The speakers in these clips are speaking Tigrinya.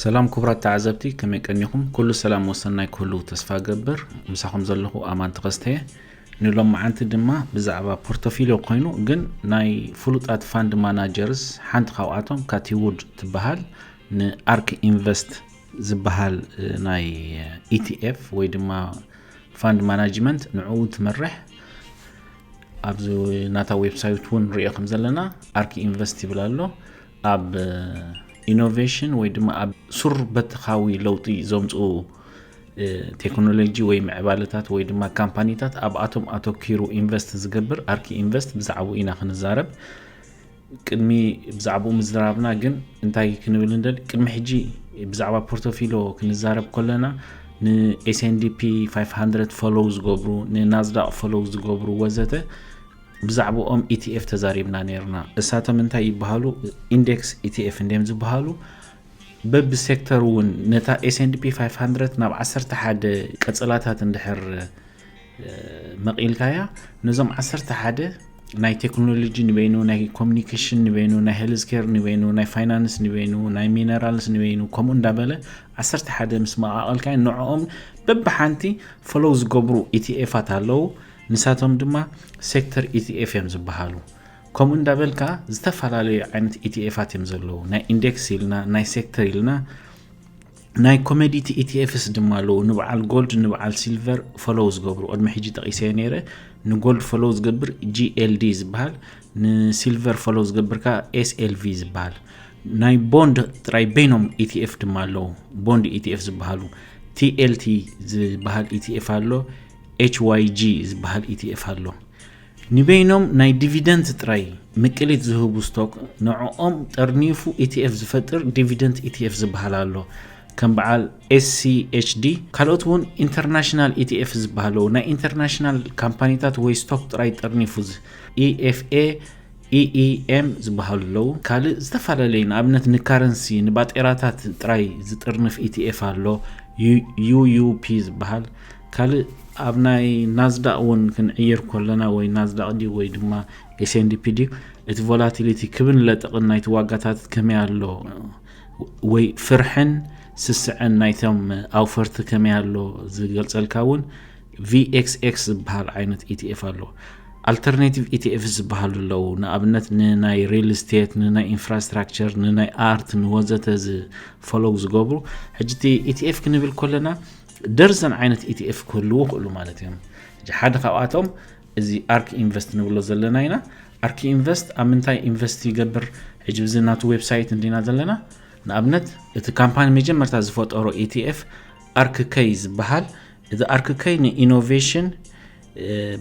ሰላም ክቡራት ተዓዘብቲ፣ ከመይ ቀኒኹም? ኩሉ ሰላም ወሰናይ ክህሉ ተስፋ ገብር። ምሳኹም ዘለኹ ኣማን ተኸስተ እየ። ንሎማዓንቲ ድማ ብዛዕባ ፖርቶፊልዮ ኮይኑ ግን ናይ ፍሉጣት ፋንድ ማናጀርስ ሓንቲ ካብኣቶም ካቲ ውድ ትበሃል ንኣርክ ኢንቨስት ዝበሃል ናይ ኢቲኤፍ ወይ ድማ ፋንድ ማናጅመንት ንዕኡ ትመርሕ። ኣብዚ ናታ ዌብሳይት እውን ንሪኦ ከም ዘለና ኣርክ ኢንቨስት ይብል ኣሎ። ኣብ ኢኖቬሽን ወይ ድማ ኣብ ሱር በተኻዊ ለውጢ ዘምፅኡ ቴክኖሎጂ ወይ ምዕባለታት ወይ ድማ ካምፓኒታት ኣብኣቶም ኣተኪሩ ኢንቨስት ዝገብር ኣርክ ኢንቨስት ብዛዕባኡ ኢና ክንዛረብ። ቅድሚ ብዛዕባኡ ምዝራብና ግን እንታይ ክንብል እንደል ቅድሚ ሕጂ ብዛዕባ ፖርቶፊሎ ክንዛረብ ከለና ን S&P five hundred follow ዝገብሩ ንናዝዳቅ follow ዝገብሩ ወዘተ ብዛዕባኦም ኢቲኤፍ ተዛሪብና ነርና። እሳቶም እንታይ ይበሃሉ? ኢንዴክስ ኢቲኤፍ እንዲም ዝበሃሉ። በቢ ሴክተር እውን ነታ S&P five hundred ናብ ዓሰርተ ሓደ ቀፅላታት እንድሕር መቒልካያ ነዞም ዓሰርተ ሓደ ናይ ቴክኖሎጂ ንበይኑ ናይ ኮሚኒኬሽን ንበይኑ ናይ ሄልዝ ኬር ንበይኑ ናይ ፋይናንስ ንበይኑ ናይ ሚነራልስ ንበይኑ ከምኡ እንዳበለ ዓሰርተ ሓደ ምስ መቓቐልካያ ንዕኦም በብሓንቲ ፎሎው ዝገብሩ ኢቲኤፋት ኣለዉ። ንሳቶም ድማ ሴክተር ኢቲኤፍ እዮም ዝበሃሉ። ከምኡ እንዳበልካ ዝተፈላለዩ ዓይነት ኢቲኤፋት እዮም ዘለዉ። ናይ ኢንዴክስ ኢልና ናይ ሴክተር ኢልና ናይ ኮሞዲቲ ኢቲኤፍስ ድማ ኣለዉ። ንበዓል ጎልድ ንበዓል ሲልቨር ፎሎው ዝገብሩ ቅድሚ ሕጂ ጠቒሰዮ ነይረ። ንጎልድ ፎሎው ዝገብር ጂኤልዲ ዝበሃል፣ ንሲልቨር ፎሎው ዝገብር ከዓ ኤስኤልቪ ዝበሃል። ናይ ቦንድ ጥራይ በይኖም ኢቲኤፍ ድማ ኣለዉ። ቦንድ ኢቲኤፍ ዝበሃሉ ቲኤልቲ ዝበሃል ኢቲኤፍ ኣሎ፣ ኤችዋይጂ ዝበሃል ኢቲኤፍ ኣሎ። ንበይኖም ናይ ዲቪደንት ጥራይ ምቅሊት ዝህቡ ስቶክ ንዕኦም ጠርኒፉ ኢቲኤፍ ዝፈጥር ዲቪደንት ኢቲኤፍ ዝበሃል ኣሎ። ከም በዓል ኤስሲኤችዲ ካልኦት እውን ኢንተርናሽናል ኢቲኤፍ ዝበሃለዉ ናይ ኢንተርናሽናል ካምፓኒታት ወይ ስቶክ ጥራይ ጠርኒፉ ኢኤፍኤ ኢኢኤም ዝበሃሉ ኣለዉ። ካልእ ዝተፈላለዩ ንኣብነት ንካረንሲ ንባጤራታት ጥራይ ዝጥርንፍ ኢቲኤፍ ኣሎ፣ ዩዩፒ ዝበሃል። ካልእ ኣብ ናይ ናዝዳቅ እውን ክንዕይር ከለና ወይ ናዝዳቅ ድዩ ወይ ድማ ኤስኤንዲፒ ድዩ እቲ ቮላቲሊቲ ክብን ለጠቕን ናይቲ ዋጋታት ከመይ ኣሎ ወይ ፍርሕን ስስዐን ናይቶም ኣውፈርቲ ከመይ ኣሎ ዝገልጸልካ እውን ቪኤክስኤክስ ዝበሃል ዓይነት ኢቲኤፍ ኣሎ። ኣልተርኔቲቭ ኢቲኤፍ ዝበሃሉ ኣለዉ። ንኣብነት ንናይ ሪል ስቴት፣ ንናይ ኢንፍራስትራክቸር፣ ንናይ ኣርት፣ ንወዘተ ዝፈሎው ዝገብሩ። ሕጂ እቲ ኢቲኤፍ ክንብል ከለና ደርዘን ዓይነት ኢቲኤፍ ክህልዉ ይኽእሉ ማለት እዮም። ሕጂ ሓደ ካብኣቶም እዚ ኣርክ ኢንቨስት ንብሎ ዘለና ኢና። ኣርክ ኢንቨስት ኣብ ምንታይ ኢንቨስት ይገብር? ሕጂ ብዚ ናቱ ዌብሳይት እንዲና ዘለና። ንኣብነት እቲ ካምፓኒ መጀመርታ ዝፈጠሮ ኢቲኤፍ ኣርክ ከይ ዝበሃል። እዚ ኣርክ ከይ ንኢኖቬሽን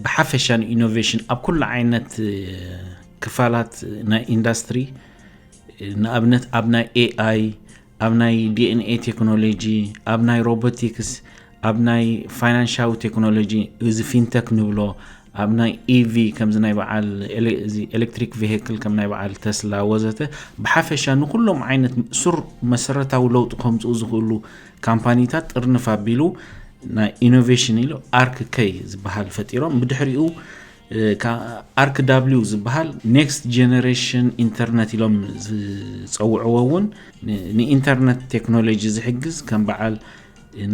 ብሓፈሻ ንኢኖቬሽን ኣብ ኩሉ ዓይነት ክፋላት ናይ ኢንዳስትሪ ንኣብነት ኣብ ናይ ኤኣይ፣ ኣብ ናይ ዲኤንኤ ቴክኖሎጂ፣ ኣብ ናይ ሮቦቲክስ፣ ኣብ ናይ ፋይናንሻዊ ቴክኖሎጂ፣ እዚ ፊንተክ ንብሎ፣ ኣብ ናይ ኢቪ ከምዚ ናይ በዓል ኤሌክትሪክ ቪሄክል ከም ናይ በዓል ተስላ ወዘተ ብሓፈሻ ንኩሎም ዓይነት ሱር መሰረታዊ ለውጢ ከምፅኡ ዝኽእሉ ካምፓኒታት ጥርንፍ ኣቢሉ ናይ ኢኖቬሽን ኢሉ ኣርክ ከይ ዝበሃል ፈጢሮም። ብድሕሪኡ ኣርክ ዳብሊው ዝበሃል ኔክስት ጀነሬሽን ኢንተርነት ኢሎም ዝፀውዕዎ እውን ንኢንተርነት ቴክኖሎጂ ዝሕግዝ ከም በዓል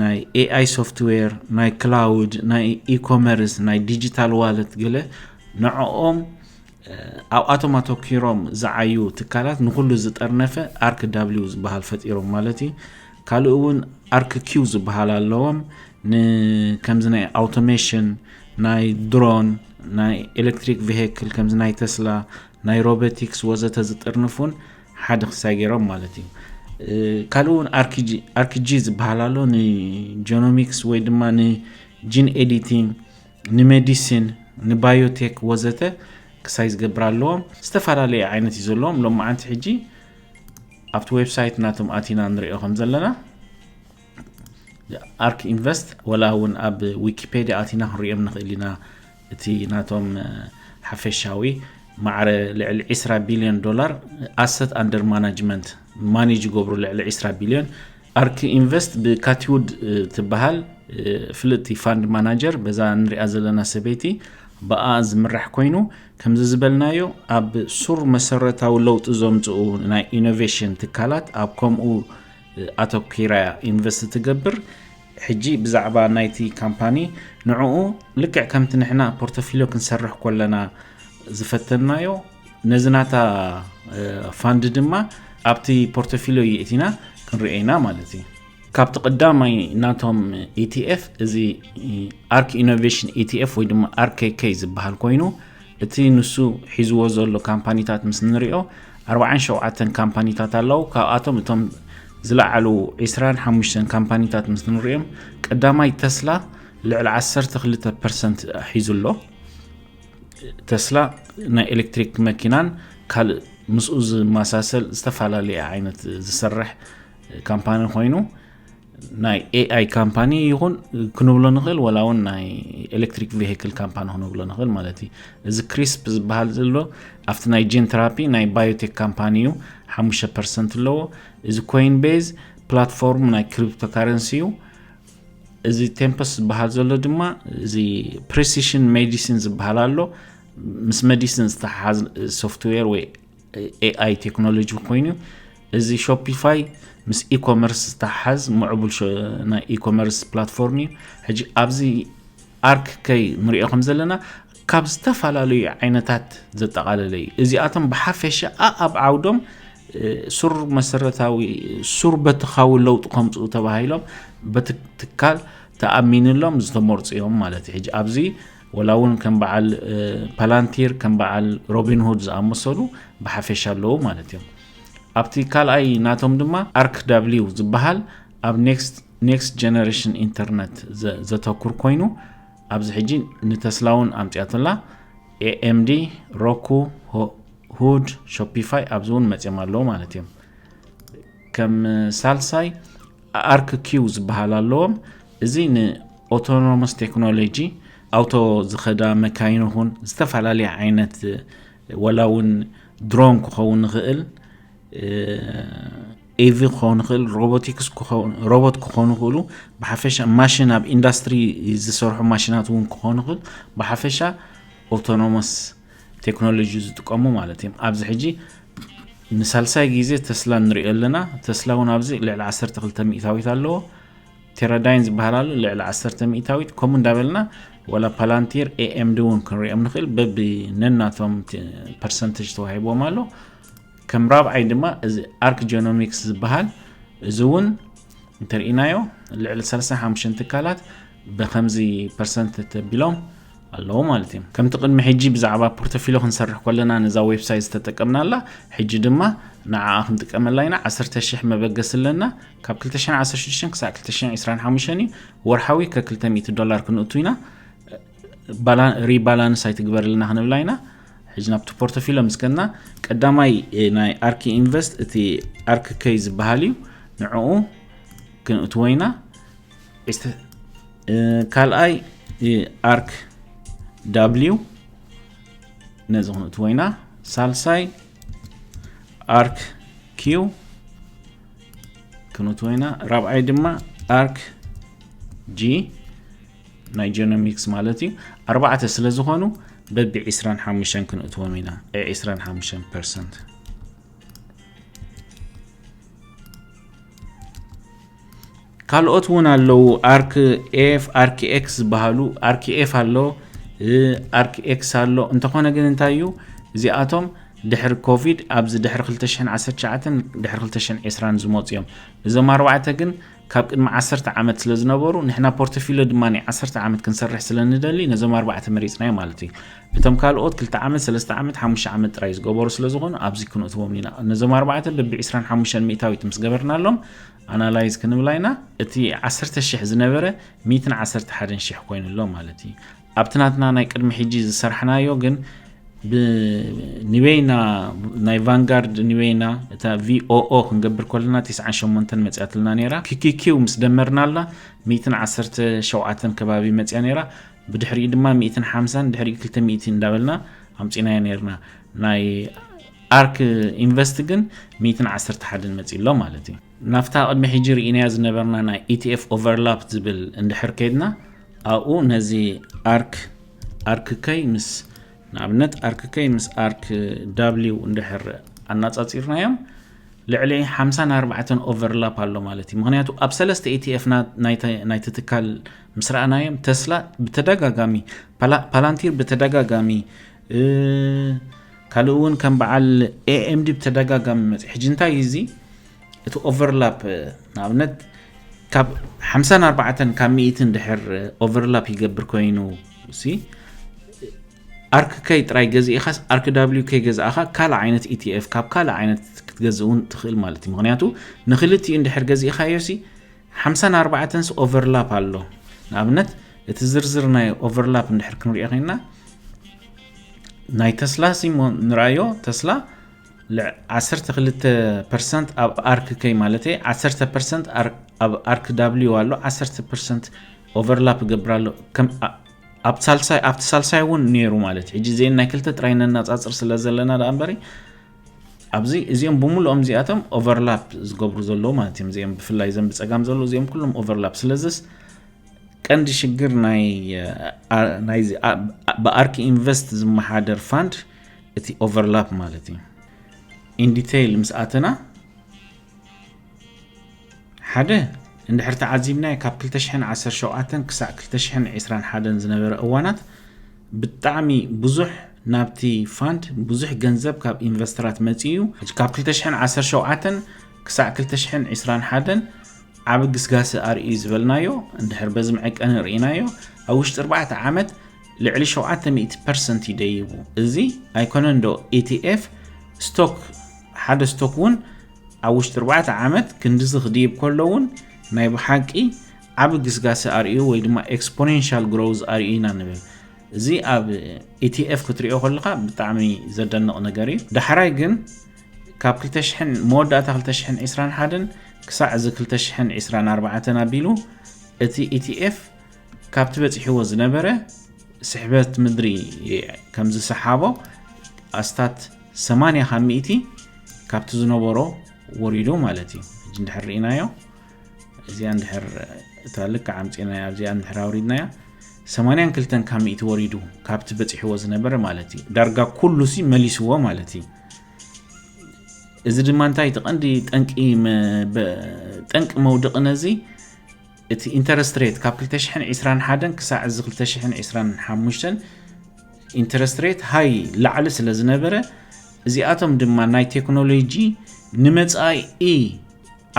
ናይ ኤኣይ ሶፍትዌር፣ ናይ ክላውድ፣ ናይ ኢኮመርስ፣ ናይ ዲጂታል ዋለት ገለ ንዕኦም ኣብኣቶም ኣተኪሮም ዝዓዩ ትካላት ንኩሉ ዝጠርነፈ ኣርክ ዳብሊው ዝበሃል ፈጢሮም ማለት እዩ። ካልእ እውን ኣርክ ኪው ዝበሃል ኣለዎም። ንከምዚ ናይ ኣውቶሜሽን፣ ናይ ድሮን፣ ናይ ኤሌክትሪክ ቪሄክል ከምዚ ናይ ተስላ፣ ናይ ሮቦቲክስ ወዘተ ዝጥርንፉን ሓደ ክሳይ ገይሮም ማለት እዩ። ካልእ እውን ኣርክጂ ዝበሃል ኣሎ ንጀኖሚክስ ወይ ድማ ንጂን ኤዲቲንግ፣ ንሜዲሲን፣ ንባዮቴክ ወዘተ ክሳይ ዝገብር ኣለዎም። ዝተፈላለዩ ዓይነት እዩ ዘለዎም። ሎማዓንቲ ሕጂ ኣብቲ ዌብሳይት ናቶም ኣቲና ንሪኦ ከም ዘለና ኣርክ ኢንቨስት ወላ እውን ኣብ ዊኪፔድያ ኣቲና ክንሪኦም ንኽእል ኢና። እቲ ናቶም ሓፈሻዊ ማዕረ ልዕሊ ዕስራ ቢልዮን ዶላር ኣሰት ኣንደር ማናጅመንት ማኔጅ ይገብሩ። ልዕሊ ዕስራ ቢልዮን ኣርክ ኢንቨስት ብካቲውድ ትበሃል ፍልጥቲ ፋንድ ማናጀር በዛ ንሪኣ ዘለና ሰበይቲ ብኣ ዝምራሕ ኮይኑ ከምዚ ዝበልናዮ ኣብ ሱር መሰረታዊ ለውጢ ዘምፅኡ ናይ ኢኖቬሽን ትካላት ኣብ ከምኡ ኣተኪራ ኢንቨስት ትገብር። ሕጂ ብዛዕባ ናይቲ ካምፓኒ ንዕኡ ልክዕ ከምቲ ንሕና ፖርቶፊልዮ ክንሰርሕ ከለና ዝፈተናዮ፣ ነዚ ናታ ፋንድ ድማ ኣብቲ ፖርቶፊልዮ የእቲና ክንሪኦ ኢና ማለት እዩ። ካብቲ ቀዳማይ ናቶም ኢቲኤፍ እዚ ኣርክ ኢኖቬሽን ኢቲኤፍ ወይ ድማ ኣርኬኬ ዝበሃል ኮይኑ፣ እቲ ንሱ ሒዝዎ ዘሎ ካምፓኒታት ምስ ንሪኦ ኣርባዓን ሸውዓተን ካምፓኒታት ኣለዉ። ካብኣቶም እቶም ዝለዓሉ ዕስራን ሓሙሽተን ካምፓኒታት ምስ ንሪኦም፣ ቀዳማይ ተስላ ልዕሊ ዓሰርተ ክልተ ፐርሰንት ሒዙ ኣሎ። ተስላ ናይ ኤሌክትሪክ መኪናን ካልእ ምስኡ ዝመሳሰል ዝተፈላለየ ዓይነት ዝሰርሕ ካምፓኒ ኮይኑ፣ ናይ ኤኣይ ካምፓኒ ይኹን ክንብሎ ንኽእል፣ ወላ እውን ናይ ኤሌክትሪክ ቪሄክል ካምፓኒ ክንብሎ ንኽእል ማለት እዩ። እዚ ክሪስፕ ዝበሃል ዘሎ ኣብቲ ናይ ጄን ትራፒ ናይ ባዮቴክ ካምፓኒ እዩ። ሓሙሽተ ፐርሰንት ኣለዎ። እዚ ኮይን ቤዝ ፕላትፎርም ናይ ክሪፕቶ ካረንሲ እዩ። እዚ ቴምፐስ ዝበሃል ዘሎ ድማ እዚ ፕሪሲሽን ሜዲሲን ዝበሃል ኣሎ። ምስ ሜዲሲን ዝተሓዝ ሶፍትዌር ወይ ኤኣይ ቴክኖሎጂ ኮይኑ፣ እዚ ሾፒፋይ ምስ ኢኮመርስ ዝተሓዝ ምዕቡል ሾ- ናይ ኢኮመርስ ፕላትፎርም እዩ። ሕጂ ኣብዚ ኣርክ ከይ ንሪኦ ከም ዘለና ካብ ዝተፈላለዩ ዓይነታት ዘጠቓለለ እዩ። እዚኣቶም ብሓፈሻ ኣኣብ ዓውዶም እ፣ ሱር መሰረታዊ ሱር በትኻዊ ለውጢ ከምፅኡ ተባሂሎም በቲ ትካል ተኣሚንሎም ዝተመርፁ እዮም ማለት እዩ። ሕጂ ኣብዚ ወላ እውን ከም በዓል እ፣ ፓላንቲር ከም በዓል ሮቢን ሁድ ዝኣመሰሉ ብሓፈሻ ኣለዉ ማለት እዮም። ኣብቲ ካልኣይ ናቶም ድማ ኣርክ ዳብሊው ዝበሃል ኣብ ኔክስት ኔክስት ጀነሬሽን ኢንተርነት ዘ- ዘተኩር ኮይኑ፣ ኣብዚ ሕጂ ንተስላ እውን ኣምፅያቶላ። ኤኤምዲ፣ ሮኩ፣ ሆ- ሁድ፣ ሾፒፋይ ኣብዚ እውን መፅዮም ኣለዉ ማለት እዮም። ከም ሳልሳይ ኣርክ ኪው ዝበሃል ኣለዎም። እዚ ንኦቶኖመስ ቴክኖሎጂ፣ ኣውቶ ዝኸዳ መካይን ይኹን ዝተፈላለየ ዓይነት ወላ እውን ድሮን ክኸውን ንኽእል፣ ኢቪ ክኸውን ይኽእል፣ ሮቦቲክስ ክኸውን- ሮቦት ክኾኑ ይኽእሉ። ብሓፈሻ ማሽን ኣብ ኢንዳስትሪ ዝሰርሑ ማሽናት እውን ክኾኑ ይኽእል። ብሓፈሻ ኦቶኖመስ ቴክኖሎጂ ዝጥቀሙ ማለት እዮም። ኣብዚ ሕጂ ንሳልሳይ ግዜ ተስላ ንሪኦ ኣለና። ተስላ እውን ኣብዚ ልዕሊ ዓሰርተ ክልተ ሚእታዊት ኣለዎ። ቴራዳይን ዝበሃል ኣሎ ልዕሊ ዓሰርተ ሚእታዊት። ከምኡ እንዳበልና ወላ ፓላንቲር ኤኤምዲ እውን ክንሪኦም ንኽእል። በቢ ነናቶም ቲ- ፐርሰንቴጅ ተዋሂብዎም ኣሎ። ከም ራብዓይ ድማ እዚ ኣርክ ጀኖሚክስ ዝበሃል፣ እዚ እውን እንተርኢናዮ ልዕሊ ሰላሳ ሓሙሽተ ትካላት ብከምዚ ፐርሰንት ተቢሎም ኣለዉ ማለት እዮም። ከምቲ ቅድሚ ሕጂ ብዛዕባ ፖርቶፊልዮ ክንሰርሕ ከለና ነዛ ዌብሳይት ዝተጠቀምናላ፣ ሕጂ ድማ ንዓኣ ክንጥቀመላ ኢና። ዓሰርተ ሽሕ መበገሲ ኣለና። ካብ ክልተ ሽሕን ዓሰርተ ሽዱሽተን ክሳብ ክልተ ሽሕን ዕስራን ሓሙሽተን እዩ። ወርሓዊ ከ ክልተ ሚእቲ ዶላር ክንእቱ ኢና። ባላ- ሪባላንስ ኣይትግበርልና ክንብላ ኢና። ሕጂ ናብቲ ፖርቶፊልዮ ምስ ከድና፣ ቀዳማይ እ፣ ናይ ኣርክ ኢንቨስት እቲ ኣርክ ከይ ዝበሃል እዩ። ንዕኡ ክንእትዎ ኢና። እስተ- እ፣ ካልኣይ እ፣ ኣርክ ዳብሊው ነዚ ክንእትዎ ኢና። ሳልሳይ ኣርክ ኪው ክንእትዎ ኢና። ራብዓይ ድማ ኣርክ ጂ ናይ ጀኖሚክስ ማለት እዩ። ኣርባዕተ ስለ ዝኾኑ በቢ ዕስራን ሓሙሽተን ክንእትዎም ኢና። ዕስራን ሓሙሽተን ፐርሰንት። ካልኦት እውን ኣለዉ። ኣርክ ኤፍ፣ ኣርክ ኤክስ ዝበሃሉ። ኣርክ ኤፍ ኣሎ፣ እ፣ ኣርክ ኤክስ ኣሎ። እንተኾነ ግን እንታይ እዩ፣ እዚኣቶም ድሕሪ ኮቪድ ኣብዚ ድሕሪ ክልተ ሽሕን ዓሰርተ ትሽዓተን ድሕሪ ክልተ ሽሕን ዕስራን ዝመፁ እዮም። እዞም ኣርባዕተ ግን ካብ ቅድሚ ዓሰርተ ዓመት ስለ ዝነበሩ፣ ንሕና ፖርቶፊልዮ ድማ ናይ ዓሰርተ ዓመት ክንሰርሕ ስለ ንደሊ ነዞም ኣርባዕተ መሪፅናዮ ማለት እዩ። እቶም ካልኦት ክልተ ዓመት፣ ሰለስተ ዓመት፣ ሓሙሽተ ዓመት ጥራይ ዝገበሩ ስለ ዝኾኑ ኣብዚ ክንእትዎም ኢና። ነዞም ኣርባዕተ በቢ ዕስራን ሓሙሽተን ሚእታዊት ምስ ገበርናሎም ኣናላይዝ ክንብላ ኢና። እቲ ዓሰርተ ሽሕ ዝነበረ ሚእትን ዓሰርተ ሓደን ሽሕ ኮይኑ ኣሎ ማለት እዩ። ኣብቲ ናትና ናይ ቅድሚ ሕጂ ዝሰርሕናዮ ግን ብ- ንበይና ናይ ቫንጋርድ ንበይና እታ ቪኦኦ ክንገብር ከለና ትስዓን ሸሞንተን መፅያትልና ነይራ። ኪኪኪው ምስ ደመርናላ ሚእትን ዓሰርተ ሸውዓተን ከባቢ መፅያ ነይራ። ብድሕሪኡ ድማ ሚእትን ሓምሳን ድሕሪኡ ክልተ ሚእቲ እንዳበልና ኣምፂናዮ ነይርና። ናይ ኣርክ ኢንቨስት ግን ሚእትን ዓሰርተ ሓደን መፂ ኣሎ ማለት እዩ። ናብታ ቅድሚ ሕጂ ርኢናያ ዝነበርና ናይ ኢቲኤፍ ኦቨርላፕ ዝብል እንድሕር ከይድና ኣብኡ ነዚ ኣርክ ኣርክ ከይ ምስ ንኣብነት ኣርክ ከይ ምስ ኣርክ ዳብሊው እንድሕር ኣናፃፂርናዮም ልዕሊ ሓምሳን ኣርባዕተን overlap ኣሎ ማለት እዩ። ምክንያቱ ኣብ ሰለስተ ኢቲኤፍ ናይቲ ትካል ምስ ረኣናዮም፣ ተስላ ብተደጋጋሚ፣ ፓላንቲር ብተደጋጋሚ፣ ካልእ እውን ከም በዓል ኤኤምዲ ብተደጋጋሚ መፅእ። ሕጂ እንታይ እዩ እዚ እቲ overlap? ንኣብነት ካብ ሓምሳን ኣርባዕተን ካብ ሚእቲ እንድሕር overlap ይገብር ኮይኑ፣ ሲ ኣርክ ከይ ጥራይ ገዚእኻስ ኣርክ ዳብሊው ከይ ገዛእኻ ካልእ ዓይነት ኢቲኤፍ ካብ ካልእ ዓይነት ክትገዝእ እውን ትኽእል ማለት እዩ። ምክንያቱ ንክልቲኡ እንድሕር ገዚእኻዮ ሲ ሓምሳን ኣርባዕተንስ overlap ኣሎ። ንኣብነት እቲ ዝርዝር ናይ overlap እንድሕር ክንሪኦ ኮይንና ናይ ተስላ ሲሞ ንርኣዮ። ተስላ ዓሰርተ ክልተ ፐርሰንት ኣብ ኣርክ ከይ ማለት ዓሰርተ ፐርሰንት ኣብ ኣርክ ዳብሊው ኣሎ፣ ዓሰርተ ፐርሰንት overlap ይገብር ኣሎ። ኣብቲ ሳልሳይ እውን ነይሩ ማለት እዩ። ሕጂ እዚአን ናይ ክልተ ጥራይ ነናፃፅር ስለ ዘለና ደኣ እምበሪ ኣብዚ እዚኦም ብምሉኦም እዚኣቶም overlap ዝገብሩ ዘለዉ ማለት እዮም። እዚኦም ብፍላይ እዞም ብፀጋም ዘለዉ እዚኦም ኩሎም overlap። ስለዚስ ቀንዲ ሽግር ናይ ብኣርክ ኢንቨስት ዝመሓደር ፋንድ እቲ overlap ማለት እዩ። In detail ምስ ኣተና ሓደ እንድሕር ተዓዚብናዮ ካብ ክልተ ሽሕን ዓሰርተ ሸውዓተን ክሳዕ ክልተ ሽሕን ዕስራን ሓደን ዝነበረ እዋናት ብጣዕሚ ብዙሕ ናብቲ ፋንድ ብዙሕ ገንዘብ ካብ ኢንቨስተራት መፂኡ እዩ። ካብ ክልተ ሽሕን ዓሰርተ ሸውዓተን ክሳዕ ክልተ ሽሕን ዕስራን ሓደን ዓቢ ግስጋሰ ኣርእዩ ዝበልናዮ እንድሕር በዚ መዐቀኒ ርኢናዮ ኣብ ውሽጢ ኣርባዕተ ዓመት ልዕሊ ሸውዓተ ሚእቲ ፐርሰንት እዩ ደይቡ። እዚ ኣይኮነን ዶ ኢቲኤፍ ስቶክ ሓደ ስቶክ እውን ኣብ ውሽጢ ኣርባዕተ ዓመት ክንድዚ ክድይብ ከሎ እውን ናይ ብሓቂ ዓቢ ግስጋሰ ኣርእዩ ወይ ድማ exponential growth ኣርእዩ ኢና ንብል። እዚ ኣብ ኢቲኤፍ ክትሪኦ ከለካ ብጣዕሚ ዘደንቕ ነገር እዩ። ዳሕራይ ግን ካብ ክልተ ሽሕን መወዳእታ ክልተ ሽሕን ዕስራን ሓደን ክሳዕ እዚ ክልተ ሽሕን ዕስራን ኣርባዕተን ኣቢሉ እቲ ኢቲኤፍ ካብቲ በፂሕዎ ዝነበረ ስሕበት ምድሪ ከም ዝሰሓቦ ኣስታት ሰማንያ ካብ ሚእቲ ካብቲ ዝነበሮ ወሪዱ ማለት እዩ። ሕጂ እንድሕር ርኢናዮ እዚኣ እንድሕር እታ ልክዕ ኣምፂናያ ኣብዚኣ እንድሕር ኣውሪድናያ ሰማንያን ክልተን ካብ ሚእቲ ወሪዱ ካብቲ በፂሕዎ ዝነበረ ማለት እዩ። ዳርጋ ኩሉ ሲ መሊስዎ ማለት እዩ። እዚ ድማ እንታይ እቲ ቀንዲ ጠንቂ መ- በ- ጠንቂ መውድቂ ነዚ እቲ ኢንተረስት ሬት ካብ ክልተ ሽሕን ዕስራን ሓደን ክሳዕ እዚ ክልተ ሽሕን ዕስራን ሓሙሽተን ኢንተረስት ሬት ሃይ ላዕሊ ስለ ዝነበረ እዚኣቶም ድማ ናይ ቴክኖሎጂ ንመጻኢ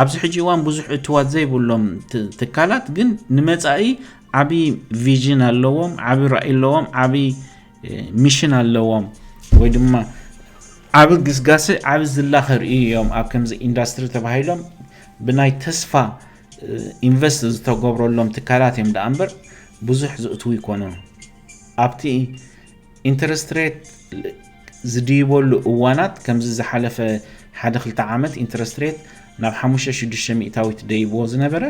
ኣብዚ ሕጂ እዋን ብዙሕ እትዋት ዘይብሎም ት- ትካላት ግን ንመጻኢ ዓቢ ቪዥን ኣለዎም፣ ዓቢ ራእይ ኣለዎም፣ ዓቢ ሚሽን ኣለዎም ወይ ድማ ዓቢ ግስጋሰ ዓቢ ዝላ ከርእዩ እዮም። ኣብ ከምዚ ኢንዳስትሪ ተባሂሎም ብናይ ተስፋ ኢንቨስት ዝተገብረሎም ትካላት እዮም ደኣ እምበር ብዙሕ ዝእትዉ ይኮኑን። ኣብቲ ኢንተረስት ሬት ዝድይበሉ እዋናት ከምዚ ዝሓለፈ ሓደ ክልተ ዓመት ኢንተረስት ሬት ናብ ሓሙሽተ ሽዱሽተ ሚእታዊት ደይብዎ ዝነበረ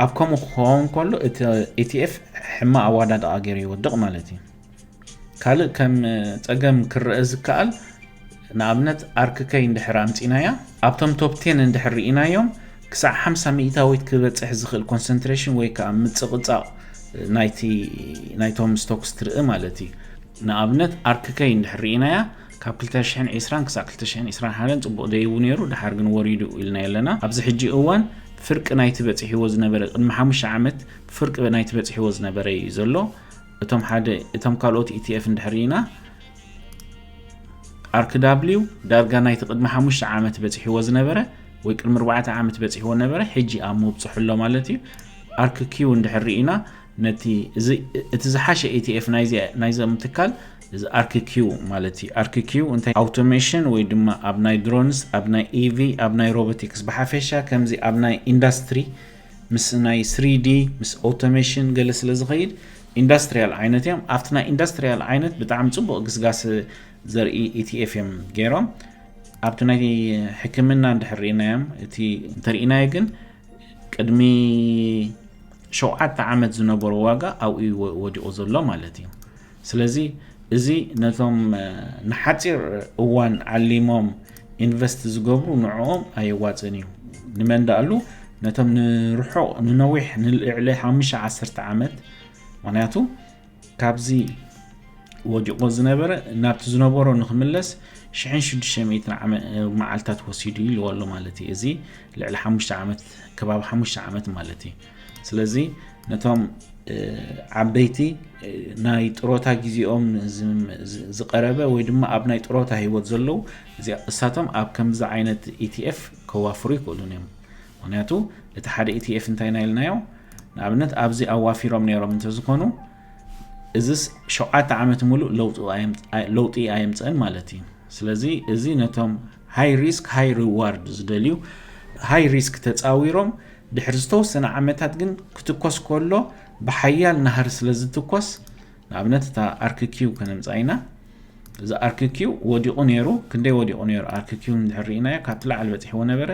ኣብ ከምኡ ክኸውን ከሎ እቲ ኢቲኤፍ ሕማቕ ኣዋዳድቓ ገይሩ ይወድቕ ማለት እዩ። ካልእ ከም ጸገም ክረአ ዝከኣል ንኣብነት ኣርክ ከይ እንድሕር ኣምጺናያ ኣብቶም ቶፕ ቴን እንድሕር ርኢናዮም ክሳዕ ሓምሳ ሚእታዊት ክበጽሕ ዝኽእል ኮንሰንትሬሽን ወይ ከዓ ምጽቕጻቕ ናይቲ ናይቶም ስቶክስ ትርኢ ማለት እዩ። ንኣብነት ኣርክ ከይ እንድሕር ርኢናያ ካብ ክልተ ሽሕን ዕስራን ክሳዕ ክልተ ሽሕን ዕስራን ሓደን ጽቡቕ ደይቡ ነይሩ፣ ድሓር ግን ወሪዱ ኢልና ኣለና። ኣብዚ ሕጂ እዋን ፍርቂ ናይቲ በጺሕዎ ዝነበረ ቅድሚ ሓሙሽተ ዓመት ፍርቂ ናይቲ በጺሕዎ ዝነበረ እዩ ዘሎ። እቶም ሓደ እቶም ካልኦት ኢቲኤፍ እንድሕር ኢና ኣርክ ዳብሊው ዳርጋ ናይቲ ቅድሚ ሓሙሽተ ዓመት በጺሕዎ ዝነበረ ወይ ቅድሚ ኣርባዕተ ዓመት በጺሕዎ ነበረ ሕጂ ኣብ ምብጽሑ ኣሎ ማለት እዩ። ኣርክ ኪው እንድሕር ኢና ነቲ እዚ እቲ ዝሓሸ ኢቲኤፍ ናይዚ ናይዞም ትካል እዚ ኣርክ ኪው ማለት እዩ። ኣርክ ኪው እንታይ ኣውቶሜሽን ወይ ድማ ኣብ ናይ ድሮንስ ኣብ ናይ ኢቪ ኣብ ናይ ሮቦቲክስ ብሓፈሻ ከምዚ ኣብ ናይ ኢንዳስትሪ ምስ ናይ ስሪዲ ምስ ኦቶሜሽን ገለ ስለ ዝኸይድ ኢንዳስትሪያል ዓይነት እዮም። ኣብቲ ናይ ኢንዳስትሪያል ዓይነት ብጣዕሚ ጽቡቕ ግስጋስ ዘርኢ ኢቲኤፍ እዮም ገይሮም። ኣብቲ ናይ ሕክምና እንድሕር ርኢናዮም እቲ እንተርኢናዮ ግን ቅድሚ ሸውዓተ ዓመት ዝነበሮ ዋጋ ኣብኡ እዩ ወ- ወዲቑ ዘሎ ማለት እዩ። ስለዚ እዚ ነቶም እ፣ ንሓፂር እዋን ዓሊሞም ኢንቨስት ዝገብሩ ንዕኦም ኣየዋፅን እዩ። ንመን ደኣሉ ነቶም ንርሑቕ ንነዊሕ ንልዕሊ ሓሙሽተ ዓሰርተ ዓመት ምክንያቱ ካብዚ ወዲቑ ዝነበረ ናብቲ ዝነበሮ ንክምለስ ሽሕን ሽዱሽተ ሚእትን ዓመ- መዓልታት ወሲዱ ኢልዎ ኣሎ ማለት እዩ። እዚ ልዕሊ ሓሙሽተ ዓመት፣ ከባቢ ሓሙሽተ ዓመት ማለት እዩ። ስለዚ ነቶም እ፣ ዓበይቲ እ፣ ናይ ጥሮታ ግዜኦም ዝ- ዝ- ዝቀረበ ወይ ድማ ኣብ ናይ ጥሮታ ህይወት ዘለዉ፣ እዚ- እሳቶም ኣብ ከምዚ ዓይነት ኢቲኤፍ ከዋፍሩ ይክእሉን እዮም። ምክንያቱ እቲ ሓደ ኢቲኤፍ እንታይ ኢና ኢልናዮ? ንኣብነት ኣብዚ ኣዋፊሮም ነይሮም እንተዝኾኑ፣ እዚስ ሸውዓተ ዓመት ሙሉእ ለውጢ ኣየምፅ- ኣይ- ለውጢ ኣየምፅእን ማለት እዩ። ስለዚ እዚ ነቶም ሃይ ሪስክ ሃይ ሪዋርድ ዝደልዩ፣ ሃይ ሪስክ ተፃዊሮም ድሕሪ ዝተወሰነ ዓመታት ግን ክትኮስ ከሎ ብሓያል ናህሪ ስለ ዝትኮስ፣ ንኣብነት እታ ኣርክኪው ከነምፃ ኢና። እዚ ኣርክኪው ወዲቑ ነይሩ። ክንደይ ወዲቑ ነይሩ? ኣርክኪው እንድሕር ርኢናዮ፣ ካብቲ ላዕሊ በፂሕዎ ነበረ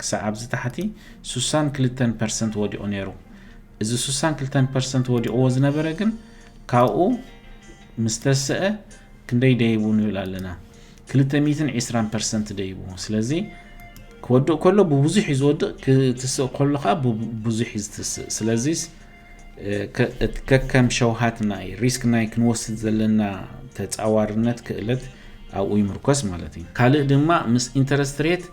ክሳዕ ኣብዚ ታሕቲ ሱሳን ክልተን ፐርሰንት ወዲቑ ነይሩ። እዚ ሱሳን ክልተን ፐርሰንት ወዲቑዎ ዝነበረ ግን ካብኡ ምስ ተስአ ክንደይ ደይቡ ንብል ኣለና? ክልተ ሚእትን ዕስራን ፐርሰንት ደይቡ። ስለዚ ክወድቕ ከሎ ብብዙሕ እዩ ዝወድቕ፣ ክትስእ ከሎ ከዓ ብብዙሕ እዩ ዝትስእ። ስለዚ እ፣ ከ- እት- ከከም ሸውሃት ናይ ሪስክ ናይ ክንወስድ ዘለና ተፃዋርነት ክእለት ኣብኡ ይምርኮስ ማለት እዩ። ካልእ ድማ ምስ ኢንተረስት ሬት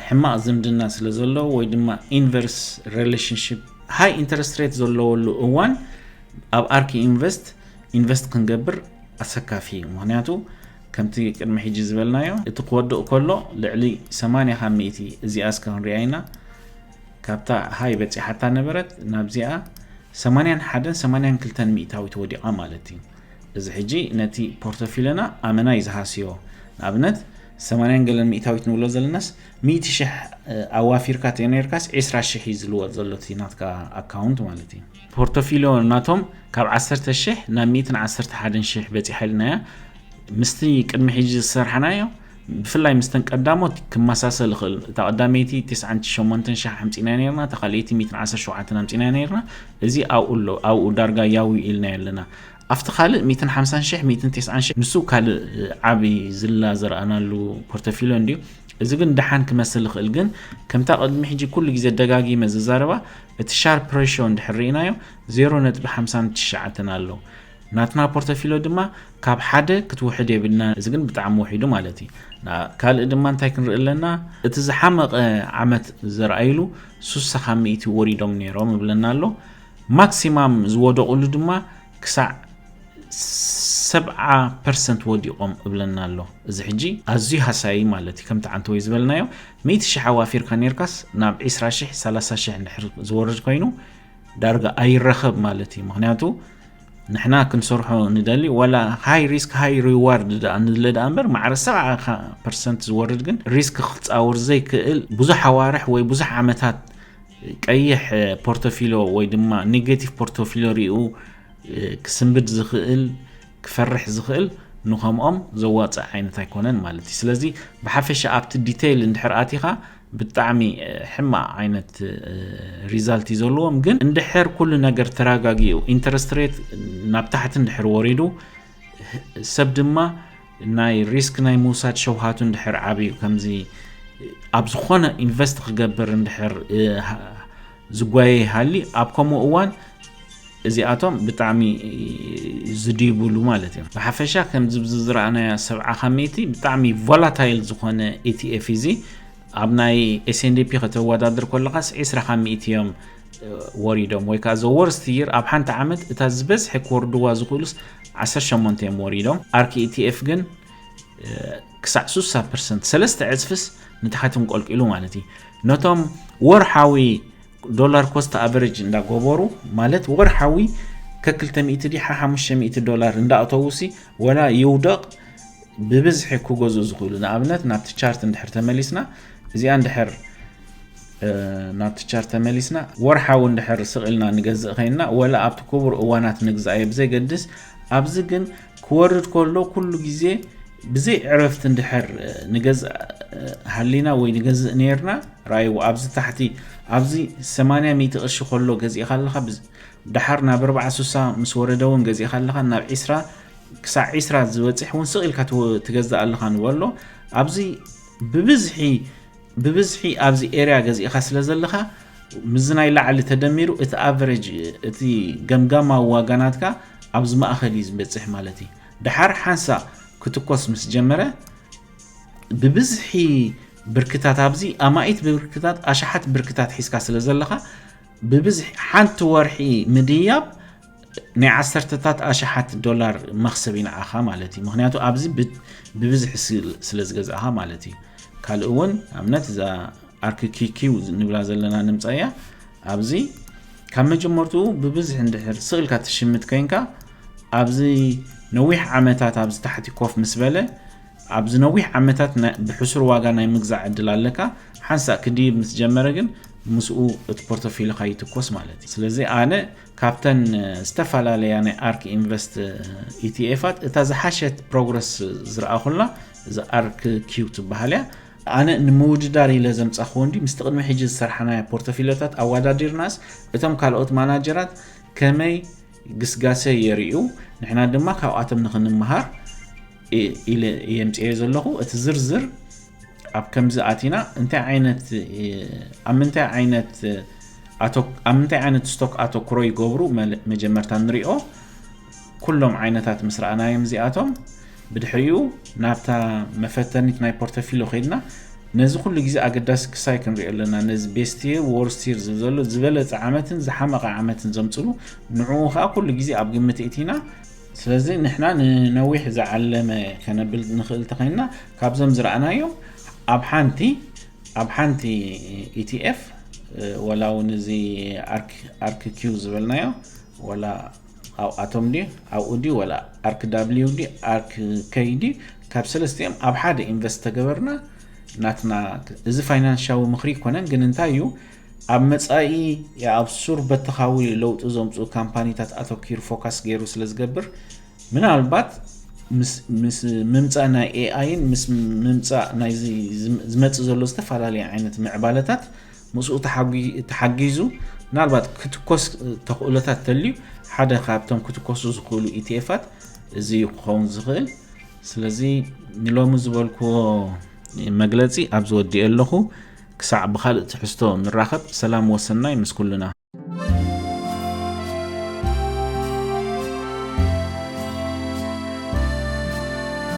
ሕማቕ ዝምድና ስለ ዘለዎ ወይ ድማ ኢንቨርስ ሪሌሽንሽፕ፣ ሃይ ኢንተረስት ሬት ዘለዎሉ እዋን ኣብ ኣርክ ኢንቨስት ኢንቨስት ክንገብር ኣሰካፊ እዩ። ምክንያቱ ከምቲ ቅድሚ ሕጂ ዝበልናዮ፣ እቲ ክወድቕ ከሎ ልዕሊ ሰማንያ ካብ ሚእቲ፣ እዚኣ እስከ ክንሪኣ ኢና፣ ካብታ ሃይ በፂሓታ ነበረት ናብዚኣ ሰማንያን ሓደን ሰማንያን ክልተን ሚእታዊት ወዲቓ ማለት እዩ። እዚ ሕጂ ነቲ ፖርቶፊልዮና ኣመና እዩ ዝሃስዮ። ንኣብነት ሰማንያን ገለን ሚእታዊት ንብሎ ዘለናስ፣ ሚእቲ ሽሕ ኣዋፊርካ ተነርካስ ዕስራ ሽሕ እዩ ዝልወጥ ዘሎ እቲ ናትካ ኣካውንት ማለት እዩ። ፖርቶፊልዮ ናቶም ካብ ዓሰርተ ሽሕ ናብ ሚእትን ዓሰርተ ሓደን ሽሕ በፂሓ ኢልናያ። ምስቲ ቅድሚ ሕጂ ዝሰርሓናዮ፣ ብፍላይ ምስተን ቀዳሞት ክመሳሰል ይኽእል። እታ ቀዳመይቲ ተስዓን ሸሞንተን ሽሕ ኣምፂና ነርና፣ እታ ካልኣይቲ ሚእትን ዓሰርተ ሸውዓተን ኣምፂና ነርና። እዚ ኣብኡ ኣሎ፣ ኣብኡ ዳርጋ ያዊ ኢልና ኣለና። ኣብቲ ካልእ ሚእትን ሓምሳን ሽሕ፣ ሚእትን ተስዓን ሽሕ፣ ንሱ ካልእ ዓቢ ዝላ ዘርኣናሉ ፖርቶፊልዮ እንድዩ። እዚ ግን ደሓን ክመስል ይኽእል፣ ግን ከምታ ቅድሚ ሕጂ ኩሉ ግዜ ደጋጊመ ዝዛረባ፣ እቲ ሻርፕ ሬሽዮ እንድሕር ርኢናዮ ዜሮ ነጥቢ ሓምሳን ትሽዓተን ኣሎ። ናትና ፖርቶፊልዮ ድማ ካብ ሓደ ክትውሕድ የብልና። እዚ ግን ብጣዕሚ ውሒዱ ማለት እዩ። ና- ካልእ ድማ እንታይ ክንርኢ ኣለና? እቲ ዝሓመቐ ዓመት ዘርኣይሉ ሱሳ ካብ ሚእቲ ወሪዶም ነይሮም እብለና ኣሎ። ማክሲማም ዝወደቑሉ ድማ ክሳዕ ሰብዓ ፐርሰንት ወዲቖም እብለና ኣሎ። እዚ ሕጂ ኣዝዩ ሃሳዪ ማለት እዩ። ከምቲ ዓንተወይ ዝበልናዮ፣ ሚእቲ ሽሕ ኣዋፊርካ ነርካስ ናብ ዕስራ ሽሕ፣ ሰላሳ ሽሕ እንድሕር ዝወርድ ኮይኑ ዳርጋ ኣይረኸብ ማለት እዩ። ምክንያቱ ንሕና ክንሰርሖ ንደሊ፣ ዋላ ሃይ ሪስክ ሃይ ሪዋርድ ደኣ ንድለ ደኣ እምበር፣ ማዕረ ሰብዓ ፐርሰንት ዝወርድ ግን ሪስክ ክፃወር ዘይክእል ብዙሕ ኣዋርሕ ወይ ብዙሕ ዓመታት ቀይሕ ፖርቶፊልዮ ወይ ድማ ኔጌቲቭ ፖርቶፊልዮ ሪኡ ክስንብድ ዝኽእል፣ ክፈርሕ ዝኽእል ንኸምኦም ዘዋፅእ ዓይነት ኣይኮነን ማለት እዩ። ስለዚ ብሓፈሻ ኣብቲ ዲቴይል እንድሕር ኣቲኻ ብጣዕሚ ሕማቕ ዓይነት ሪዛልት እዩ ዘለዎም። ግን እንድሕር ኩሉ ነገር ተረጋጊኡ፣ ኢንተረስት ሬት ናብ ታሕቲ እንድሕር ወሪዱ፣ ሰብ ድማ ናይ ሪስክ ናይ ምውሳድ ሸውሃቱ እንድሕር ዓብዩ፣ ከምዚ ኣብ ዝኾነ ኢንቨስት ክገብር እንድሕር ዝጓየ ይሃሊ፣ ኣብ ከምኡ እዋን እዚኣቶም ብጣዕሚ ዝድይብሉ ማለት እዮም። ብሓፈሻ ከምዚ ብዚ ዝረኣናያ ሰብዓ ካብ ሚእቲ ብጣዕሚ ቮላታይል ዝኾነ ኢቲኤፍ እዚ። ኣብ ናይ ኤስኤንዲፒ ከተወዳድር ከለኻስ ዕስራ ካብ ሚእቲ እዮም ወሪዶም፣ ወይ ከዓ ዘ ወርስት ይር ኣብ ሓንቲ ዓመት እታ ዝበዝሐ ክወርድዋ ዝኽእሉስ ዓሰርተ ሸሞንተ እዮም ወሪዶም። ኣርክ ኢቲኤፍ ግን ክሳዕ ሱሳ ፐርሰንት፣ ሰለስተ ዕፅፍስ ንታሕቲ እንቆልቂሉ ማለት እዩ። ነቶም ወርሓዊ ዶላር ኮስት ኣቨሬጅ እንዳገበሩ፣ ማለት ወርሓዊ ከክልተ ሚእቲ ድዩ ሓሙሽተ ሚእቲ ዶላር እንዳእተውሲ፣ ወላ ይውደቕ ብብዝሒ ክገዝኡ ዝኽእሉ። ንኣብነት ናብቲ ቻርት እንድሕር ተመሊስና፣ እዚኣ እንድሕር ናብቲ ቻርት ተመሊስና፣ ወርሓዊ እንድሕር ስቕ ኢልና ንገዝእ ኮይንና፣ ወላ ኣብቲ ክቡር እዋናት ንግዛእ ብዘይገድስ፣ ኣብዚ ግን ክወርድ ከሎ ኩሉ ግዜ ብዘይ ዕረፍቲ እንድሕር ንገዝእ ሃሊና ወይ ንገዝእ ነርና፣ ራእይዎ ኣብዚ ታሕቲ፣ ኣብዚ ሰማንያ ሚእቲ ቅርሺ ከሎ ገዚእካ ኣለኻ፣ ብዝ- ደሓር ናብ ኣርባዓ ስሳ ምስ ወረደ እውን ገዚእካ ኣለኻ፣ ናብ ዕስራ ክሳዕ ዕስራ ዝበፅሕ እውን ስቕ ኢልካ ትወ- ትገዝእ ኣለኻ ንበሎ። ኣብዚ ብብዝሒ ብብዝሒ ኣብዚ ኤርያ ገዚእኻ ስለ ዘለኻ፣ ምስዚ ናይ ላዕሊ ተደሚሩ እቲ ኣቨሬጅ፣ እቲ ገምጋማዊ ዋጋ ናትካ ኣብዚ ማእኸል እዩ ዝበፅሕ ማለት እዩ። ደሓር ሓንሳእ ክትኮስ ምስ ጀመረ፣ ብብዝሒ ብርክታት ኣብዚ ኣማኢት ብርክታት ኣሽሓት ብርክታት ሒዝካ ስለ ዘለኻ ብብዝሒ ሓንቲ ወርሒ ምድያብ ናይ ዓሰርተታት ኣሽሓት ዶላር መኽሰብ ይንዓኻ ማለት እዩ። ምክንያቱ ኣብዚ ብ- ብብዝሒ ስል- ስለ ዝገዛእኻ ማለት እዩ። ካልእ እውን ኣብነት እዛ ኣርክ ኪኪው ንብላ ዘለና ንምፃያ ኣብዚ ካብ መጀመርትኡ ብብዝሒ እንድሕር ስእልካ ትሽምት ኮይንካ ኣብዚ ነዊሕ ዓመታት ኣብዚ ታሕቲ ኮፍ ምስ በለ ኣብዚ ነዊሕ ዓመታት ናይ- ብሕሱር ዋጋ ናይ ምግዛእ ዕድል ኣለካ። ሓንሳእ ክድይብ ምስ ጀመረ ግን ምስኡ እቲ ፖርቶፊልካ ይትኮስ ማለት እዩ። ስለዚ ኣነ ካብተን ዝተፈላለያ ናይ ኣርክ ኢንቨስት ኢቲኤፋት እታ ዝሓሸት ፕሮግረስ ዝረኣኹላ እዚ ኣርክ ኪው ትበሃል እያ። ኣነ ንምውድዳር ኢለ ዘምጻኹዎ እንዲ ምስቲ ቅድሚ ሕጂ ዝሰርሓናዮ ፖርቶፊልዮታት ኣወዳዲርናስ እቶም ካልኦት ማናጀራት ከመይ ግስጋሰ የርእዩ ንሕና ድማ ካብኣቶም ንኽንመሃር ኢ- ኢለ የምፅዮ ዘለኹ። እቲ ዝርዝር ኣብ ከምዚ ኣቲና እንታይ ዓይነት እ፣ ኣብ ምንታይ ዓይነት እ፣ ኣቶ- ኣብ ምንታይ ዓይነት ስቶክ ኣተኩሮ ይገብሩ መለ- መጀመርታ ንሪኦ። ኩሎም ዓይነታት ምስ ረኣናዮም እዚኣቶም ብድሕሪኡ ናብታ መፈተኒት ናይ ፖርተፊሎ ከይድና ነዚ ኩሉ ግዜ ኣገዳሲ ክሳይ ክንሪኦ ኣለና። ነዚ ቤስት ይር ወርስት ይር ዝብል ዘሎ ዝበለፀ ዓመትን ዝሓመቐ ዓመትን ዘምፅሉ ንዕኡ ከዓ ኩሉ ግዜ ኣብ ግምት እቲና። ስለዚ ንሕና ንነዊሕ ዝዓለመ ከነብል ንኽእል ተኸይንና ካብዞም ዝረኣናዮም ኣብ ሓንቲ ኣብ ሓንቲ ኢቲኤፍ ወላ እውን እዚ ኣርክ ኪው ዝበልናዮ ወላ ኣብኣቶም ድዩ ኣብኡ ድዩ ወላ ኣርክ ዳብሊው ድዩ ኣርክ ከይ ድዩ ካብ ሰለስቲኦም ኣብ ሓደ ኢንቨስት ተገበርና ናትና እዚ ፋይናንሻዊ ምኽሪ ይኮነን ግን እንታይ እዩ ኣብ መፃኢ ኣብ ሱር በተኻዊ ለውጢ ዘምፅኡ ካምፓኒታት ኣተኪሩ ፎካስ ገይሩ ስለ ዝገብር ምናልባት ምስ ምስ ምምፃእ ናይ ኤኣይን ምስ ምምፃእ ናይዚ ዝም- ዝመፅእ ዘሎ ዝተፈላለየ ዓይነት ምዕባለታት ምስኡ ተሓጒ- ተሓጊዙ ምናልባት ክትኮስ ተኽእሎታት ተልዩ ሓደ ካብቶም ክትኮሱ ዝኽእሉ ኢቲኤፋት እዚ እዩ ክኸውን ዝኽእል። ስለዚ ንሎሚ ዝበልክዎ መግለፂ ኣብዚ ወዲኦ ኣለኹ። ክሳዕ ብኻልእ ትሕዝቶ ንራኸብ። ሰላም ወሰናይ ምስ ኩልና።